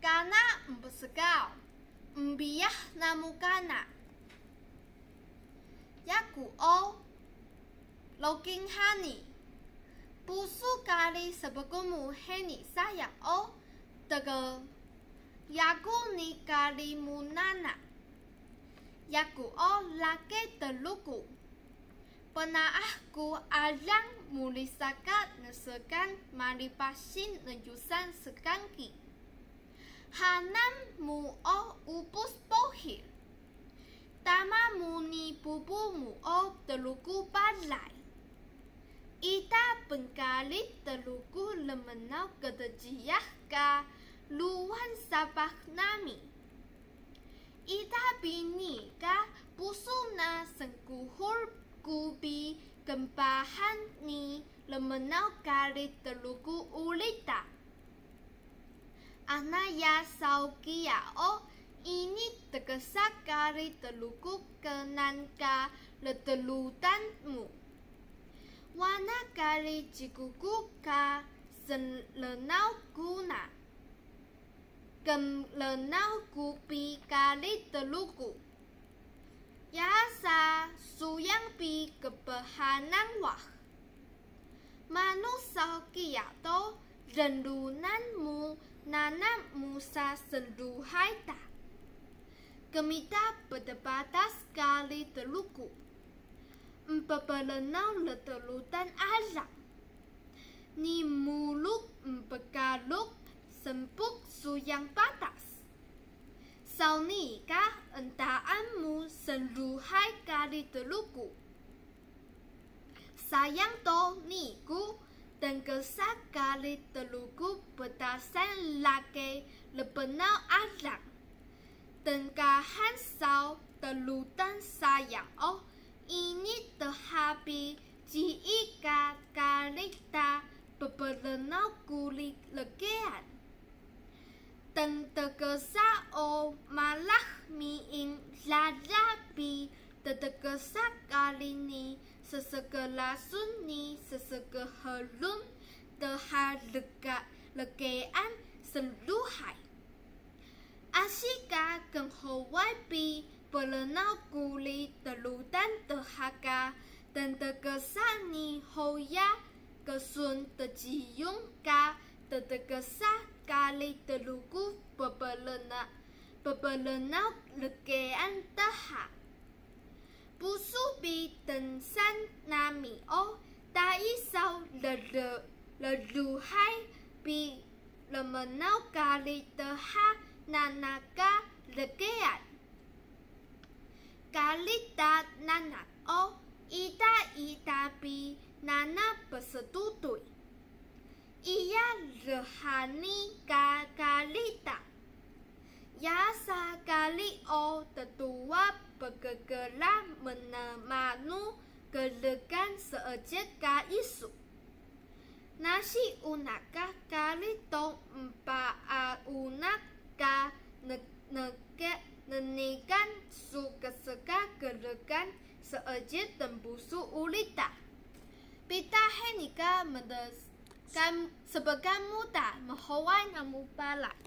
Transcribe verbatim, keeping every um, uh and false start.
Kana mpsgaw, mbiyah namu kana. Yaku o Loking hani, pusu kari sbkumu hini sayang o tgyaku ni kari mu nana. Yaku o laqi Truku. Pnaah ku alang murisakat nskan mari pasin nyusan skanki. Hanang mu o upus pohil. Tama mu ni pupu mu o Truku balay. Ida pnkalit Truku rmnaw kdjiyax ka ruwan sapah nami. Ida bi nii ka pusu na snkuxul ku bi knpahan ni rmnaw kari Truku uri ta. Ana ya saw kiya o ini tgsa kari Truku knan ka rtrudan mu. Wana kari Cikuku ka snrnaw ku na. Knrnaw ku bi kari Truku. Yasa suyang bi kphanang wah. Manu saw kiya do rnrunan mu nanaq musa snruhay ta. Kmita ptpatas kari Truku. Mpprnaw rtrudan alang. Ni muluk mpkaluk smpuk suyang patas. Saw nii ka ntaan mu snruhay kari Truku. Sayang do nii ku tgsa kari Truku ptasan laqi rmnaw alang. Tnkahan saw trudan sayang o ini dha bi ciida kari ta pprnaw kuri lqiyan. Tntgsa o malah miing lala bi ttgsa kari ni ssklasun ni sskhluun dha lqa-, lqiyan snruhay. Asi ka knhuway bi prnaw kuri trudan dha ka tntgsa ni huya ksun tjiyun ka ttgsa kari Truku pprna-, pprnaw lqiyan dha. Pusu bi tnsan nami o tayi saw lru-, lruhay bi rmnaw kari dha nanaq ka lqiyan. Kari ta nanaq o ida ida bi nanaq pstutuy. Iya rhani ka kari ta. Yasa kari o tduwa pgkla mnmanu klgan seejiq ka isu. Nasi unaq ka kari do mpaaunaq ka n-, nniqan su kska klgan seejiq tnpusu uri ta. Bitaq hini ka md-, kam-, sbkan mu ta mhuway namu balay.